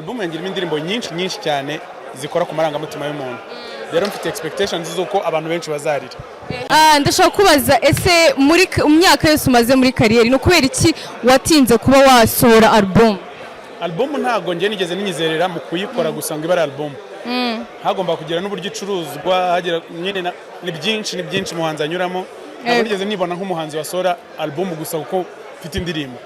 Album yanjye irimo indirimbo nyinshi nyinshi cyane zikora ku marangamutima y'umuntu. Rero mfite expectations z'uko abantu benshi bazarira. Ndashaka kubaza, ese muri mu myaka yose umaze muri career, ni ukubera iki watinze kuba wasohora album? Album ntabwo njye nigeze ninyizerera mu kuyikora gusa ngo ibe ari album. Hagomba kugira n'uburyo icuruzwa, hagira nyine ni byinshi, ni byinshi umuhanzi anyuramo. Ntabwo nigeze nibona nk'umuhanzi wasohora album gusa kuko mfite indirimbo.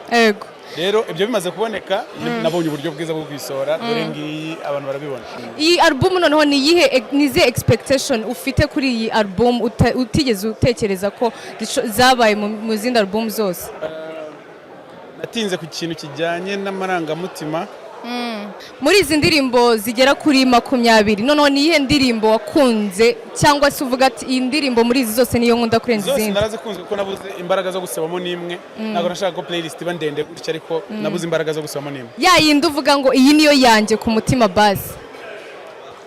Rero ibyo bimaze kuboneka, nabonye uburyo bwiza bwo kuyisohora. Dore ngiyi, abantu barabibona. Iyi album noneho ni iyihe, ni izihe expectation ufite kuri iyi album utigeze utekereza ko zabaye mu zindi album zose? Natinze ku kintu kijyanye n'amarangamutima. Muri izi ndirimbo zigera kuri 20, noneho ni iyihe ndirimbo wakunze, cyangwa se uvuga ati: "Iyi ndirimbo muri izi zose niyo nkunda kurenza Zose izindi"? narazikunze kuko nabuze imbaraga zo gusabamo n'imwe. Ntabwo nashaka ko playlist iba ndende gutya, ariko nabuze imbaraga zo gusabamo n'imwe. Ya yindi uvuga ngo iyi niyo yanjye ku mutima basi,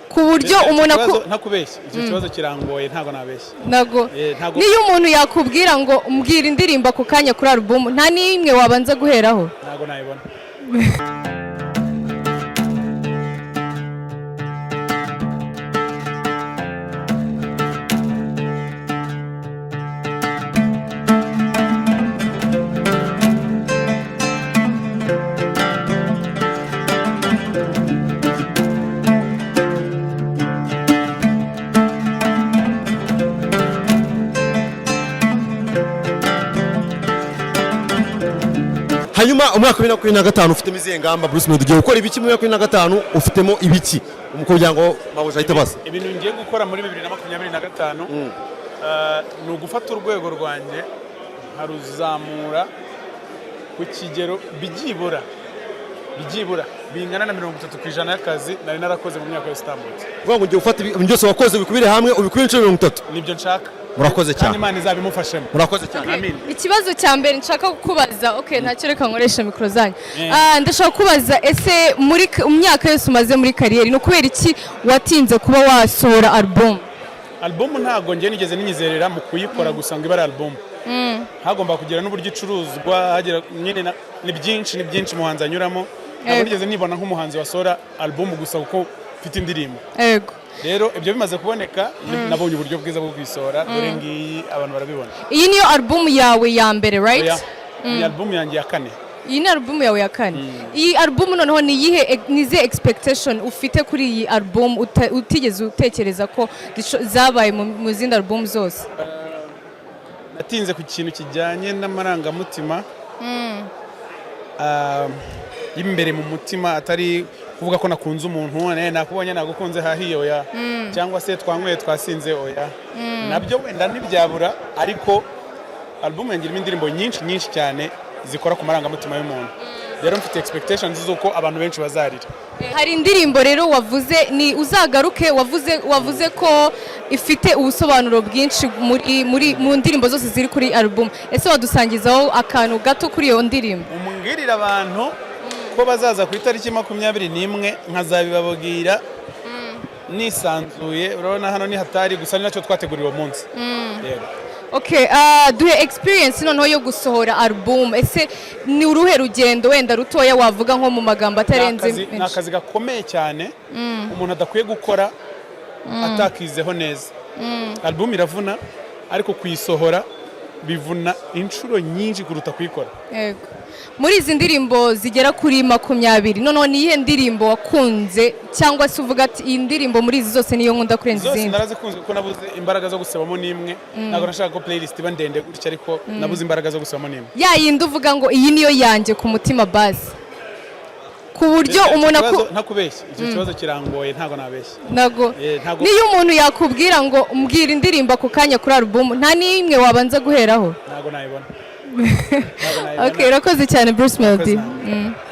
ku buryo Icyo umuntu aku kibazo, ntakubeshya, icyo kibazo kirangoye, ntabwo nabeshya. Ntabwo Ntabwo. Niyo umuntu yakubwira ngo mbwira indirimbo ako kanya kuri album, nta n'imwe wabanza guheraho? Ntabwo nayibona. Hanyuma umwaka wa 2025 ufitemo izihe ngamba, Bruce Melody? Ugiye gukora ibiki muri 2025? Ufitemo ibiki kugira ngo mabuja ahite baza? Ibintu ngiye gukora muri 2025 ni ugufata urwego rwanjye nkaruzamura ku kigero byibura bingana na 30% y'akazi nari narakoze mu myaka yose itambutse. Uvuga ngo ugiye gufata ibintu byose wakoze ubikubire hamwe, ubikubire inshuro 30? Nibyo nshaka. Murakoze Kandi cyane. Imana izabimufashemo. Murakoze cyane. Amin. Ikibazo cya mbere nshaka kukubaza, okay, ntacyo, reka nkoreshe mikoro zanyu. Ndashaka kubaza, ese muri mu myaka yose umaze muri career, ni ukubera iki watinze kuba wasohora album? Album ntabwo njye nigeze ninyizerera mu kuyikora gusa ngo ibe ari album. Hagomba kugira n'uburyo icuruzwa, hagira nyine ni byinshi, ni byinshi umuhanzi anyuramo. Ntabwo nigeze nibona nk'umuhanzi wasohora album gusa kuko mfite indirimbo. Rero ibyo bimaze kuboneka, nabonye uburyo bwiza bwo kuyisohora. Dore ngiyi, abantu barabibona. Iyi niyo album yawe ya mbere, right? Oya, ni album yanjye ya kane. Iyi ni album yawe ya kane. Iyi album noneho ni iyihe, ni izihe expectation ufite kuri iyi album utigeze utekereza ko zabaye mu zindi album zose? Natinze ku kintu kijyanye n'amarangamutima y'imbere mu mutima, atari kuvuga ko nakunze umuntu, nakubonye nagukunze hahiye, oya, cyangwa se twanyweye twasinze, oya. Nabyo wenda ntibyabura, ariko album yanjye irimo indirimbo nyinshi nyinshi cyane zikora ku marangamutima y'umuntu. Rero mfite expectations z'uko abantu benshi bazarira. Hari indirimbo rero wavuze, ni "Uzagaruke", wavuze ko ifite ubusobanuro bwinshi muri mu ndirimbo zose ziri kuri album. Ese wadusangizaho akantu gato kuri iyo ndirimbo? Umbwirire abantu ko bazaza ku itariki 21, nkazabibabwira nisanzuye. Urabona hano ni hatari gusa, ni nacyo twateguriwe uwo munsi. Yego. Okay, duhe experience noneho yo gusohora album. Ese ni uruhe rugendo wenda rutoya wavuga nko mu magambo atarenze Ni menshi? akazi gakomeye cyane umuntu adakwiye gukora atakizeho neza. Album iravuna, ariko kuyisohora bivuna inshuro nyinshi kuruta kuyikora. Yego. Muri izi ndirimbo zigera kuri 20, noneho ni iyihe ndirimbo wakunze, cyangwa se uvuga ati: "Iyi ndirimbo muri izi zose niyo nkunda kurenza Zose izindi"? narazikunze kuko nabuze imbaraga zo gusabamo n'imwe. Ntabwo nashaka ko playlist iba ndende gutya, ariko nabuze imbaraga zo gusabamo n'imwe. Ya yindi uvuga ngo iyi niyo yanjye ku mutima basi, ku buryo Icyo umuntu aku kibazo, ntakubeshya, icyo kibazo kirangoye, ntabwo nabeshya. Ntabwo Ntabwo. Niyo umuntu yakubwira ngo mbwira indirimbo ako kanya kuri album, nta n'imwe wabanza guheraho? Ntabwo nayibona. Ntabwo nayibona. Okay, urakoze cyane, Bruce Melody. Urakoze.